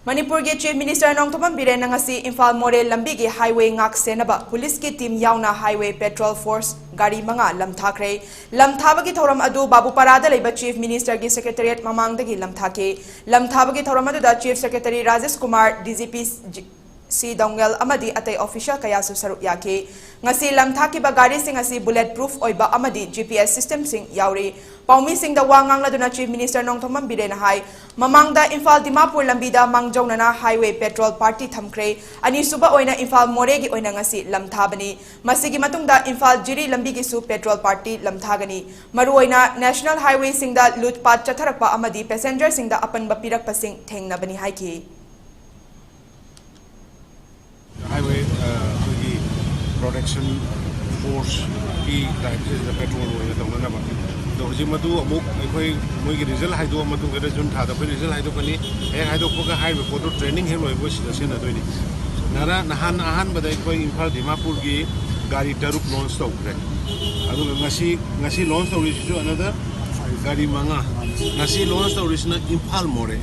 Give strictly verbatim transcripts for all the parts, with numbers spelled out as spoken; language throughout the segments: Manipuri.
ꯃꯅꯤꯄꯨꯔꯒꯤ Chief Minister ꯅꯣꯡꯊꯣꯝꯕꯝ ꯕꯤꯔꯦꯟꯅ ꯉꯁꯤ ꯏꯝꯐꯥꯜ ꯃꯣꯔꯦ ꯂꯝꯕꯤꯒꯤ highway ꯉꯥꯛ ꯁꯦꯟꯅꯕ police ꯀꯤ team ꯌꯥꯎꯅ highway patrol force ꯒꯥꯔꯤ ꯃꯉꯥ ꯂꯝꯊꯥꯈ꯭ꯔꯦ꯫ ꯂꯝꯊꯥꯕꯒꯤ ꯊꯧꯔꯝ ꯑꯗꯨ ꯕꯥꯕꯨꯄꯥꯔꯥꯗ ꯂꯩꯕ Chief Minister ꯒꯤ Secretariat ꯃꯃꯥꯡꯗꯒꯤ ꯂꯝꯊꯥꯈꯤ꯫ ꯂꯝꯊꯥꯕꯒꯤ ꯊꯧꯔꯝ ꯑꯗꯨꯗ Chief Secretary Rajesh Kumar, D G P ꯁꯤ ꯗꯣꯡꯒꯦꯜ ꯑꯃꯗꯤ ꯑꯇꯩ official ꯀꯌꯥꯁꯨ ꯁꯔꯨꯛ ꯌꯥꯈꯤ꯫ ꯉꯁꯤ ꯂꯝꯊꯥꯈꯤꯕ ꯒꯥꯔꯤꯁꯤꯡ ꯑꯁꯤ bullet proof ꯑꯣꯏꯕ ꯑꯃꯗꯤ G P S system ꯁꯤꯡ ꯌꯥꯎꯔꯤ꯫ ꯄꯥꯎꯃꯤꯁꯤꯡꯗ ꯋꯥ ꯉꯥꯡꯂꯗꯨꯅ Chief Minister ꯅꯣꯡꯊꯣꯝꯕꯝ ꯕꯤꯔꯦꯟꯅ ꯍꯥꯏ, ꯃꯃꯥꯡꯗ ꯏꯝꯐꯥꯜ ꯗꯤꯃꯥꯄꯨꯔ ꯂꯝꯕꯤꯗ ꯃꯥꯡꯖꯧꯅꯅ highway patrol party ꯊꯝꯈ꯭ꯔꯦ꯫ ꯑꯅꯤꯁꯨꯕ ꯑꯣꯏꯅ ꯏꯝꯐꯥꯜ ꯃꯣꯔꯦꯒꯤ ꯑꯣꯏꯅ ꯉꯁꯤ ꯂꯝꯊꯥꯕꯅꯤ꯫ ꯃꯁꯤꯒꯤ ꯃꯇꯨꯡꯗ ꯏꯝꯐꯥꯜ ꯖꯤꯔꯤ ꯂꯝꯕꯤꯒꯤꯁꯨ patrol party ꯂꯝꯊꯥꯒꯅꯤ꯫ ꯃꯔꯨꯑꯣꯏꯅ national highway ꯁꯤꯡꯗ ꯂꯨꯠꯄꯥꯠ ꯆꯠꯊꯔꯛꯄ ꯑꯃꯗꯤ passenger ꯁꯤꯡꯗ ꯑꯄꯟꯕ ꯄꯤꯔꯛꯄꯁꯤꯡ ꯊꯦꯡꯅꯕꯅꯤ ꯍꯥꯏꯈꯤ꯫ Highway ꯑꯩꯈꯣꯏꯒꯤ protection force ꯀꯤ type ꯁꯤꯗ patrol ꯑꯣꯏꯅ ꯇꯧꯅꯅꯕ꯫ ꯑꯗꯣ ꯍꯧꯖꯤꯛ ꯃꯗꯨ ꯑꯃꯨꯛ ꯑꯩꯈꯣꯏ ꯃꯣꯏꯒꯤ result ꯍꯥꯏꯗꯣꯛꯑ ꯃꯇꯨꯡꯗ, June ꯊꯥꯗ ꯑꯩꯈꯣꯏ result ꯍꯥꯏꯗꯣꯛꯀꯅꯤ꯫ ꯍꯦꯛ ꯍꯥꯏꯗꯣꯛꯄꯒ ꯍꯥꯏꯔꯤꯕ ꯄꯣꯠꯇꯨ training ꯍꯦꯛ ꯂꯣꯏꯕ ꯁꯤꯗ ꯁꯤꯖꯤꯟꯅꯗꯣꯏꯅꯤ꯫ ꯉꯔꯥꯡ, ꯅꯍꯥꯟ ꯑꯍꯥꯟꯕꯗ ꯑꯩꯈꯣꯏ ꯏꯝꯐꯥꯜ ꯗꯤꯃꯥꯄꯨꯔꯒꯤ ꯒꯥꯔꯤ ꯇꯔꯨꯛ launch ꯇꯧꯈ꯭ꯔꯦ꯫ ꯑꯗꯨꯒ ꯉꯁꯤ, ꯉꯁꯤ launch ꯇꯧꯔꯤꯁꯤꯁꯨ another ꯒꯥꯔꯤ ꯃꯉꯥ꯫ ꯉꯁꯤ launch ꯇꯧꯔꯤꯁꯤꯅ ꯏꯝꯐꯥꯜ ꯃꯣꯔꯦ,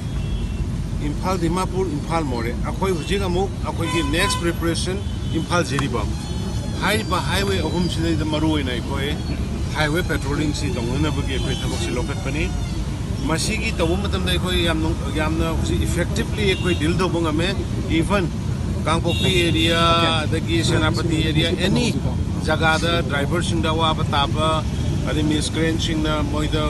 ꯏꯝꯐꯥꯜ ꯗꯤꯃꯥꯄꯨꯔ, ꯏꯝꯐꯥꯜ ꯃꯣꯔꯦ꯫ ꯑꯩꯈꯣꯏ ꯍꯧꯖꯤꯛ ꯑꯃꯨꯛ ꯑꯩꯈꯣꯏꯒꯤ next preparation ꯏꯝꯐꯥꯜ ꯖꯤꯔꯤꯕꯥꯝ꯫ ꯍꯥꯏꯔꯤꯕ highway ꯑꯍꯨꯝꯁꯤꯗꯩꯗ ꯃꯔꯨꯑꯣꯏꯅ ꯑꯩꯈꯣꯏ highway patrolling ꯁꯤ ꯇꯧꯅꯅꯕꯒꯤ ꯑꯩꯈꯣꯏ ꯊꯕꯛꯁꯤ ꯂꯧꯈꯠꯄꯅꯤ꯫ ꯃꯁꯤꯒꯤ ꯇꯧꯕ ꯃꯇꯝꯗ ꯑꯩꯈꯣꯏ ꯌꯥꯝ ꯅꯨꯡ-, ꯌꯥꯝꯅ ꯍꯧꯖꯤꯛ effectively ꯑꯩꯈꯣꯏ deal ꯇꯧꯕ ꯉꯝꯃꯦ꯫ Even ꯀꯥꯡꯄꯣꯛꯄꯤ area, ꯑꯗꯒꯤ ꯁꯦꯅꯥꯄꯇꯤ area, any ꯖꯒꯥꯗ driver ꯁꯤꯡꯗ ꯑꯋꯥꯕ ꯇꯥꯕ, ꯑꯗꯩ miscreant ꯁꯤꯡꯅ ꯃꯣꯏꯗ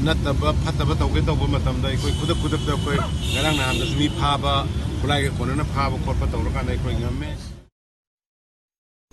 ꯅꯠꯇꯕ ꯐꯠꯇꯕ ꯇꯧꯒꯦ ꯇꯧꯕ ꯃꯇꯝꯗ ꯑꯩꯈꯣꯏ ꯈꯨꯗꯛ ꯈꯨꯗꯛꯇ ꯑꯩꯈꯣꯏ ꯉꯔꯥꯡ ꯅꯍꯥꯟꯗꯁꯨ ꯃꯤ ꯐꯥꯕ, ꯈꯨꯠꯂꯥꯏꯒ ꯀꯣꯟꯅꯅ ꯐꯥꯕ ꯈꯣꯠꯄ ꯇꯧꯔꯀꯥꯟꯗ ꯑꯩꯈꯣꯏ ꯉꯝꯃꯦ꯫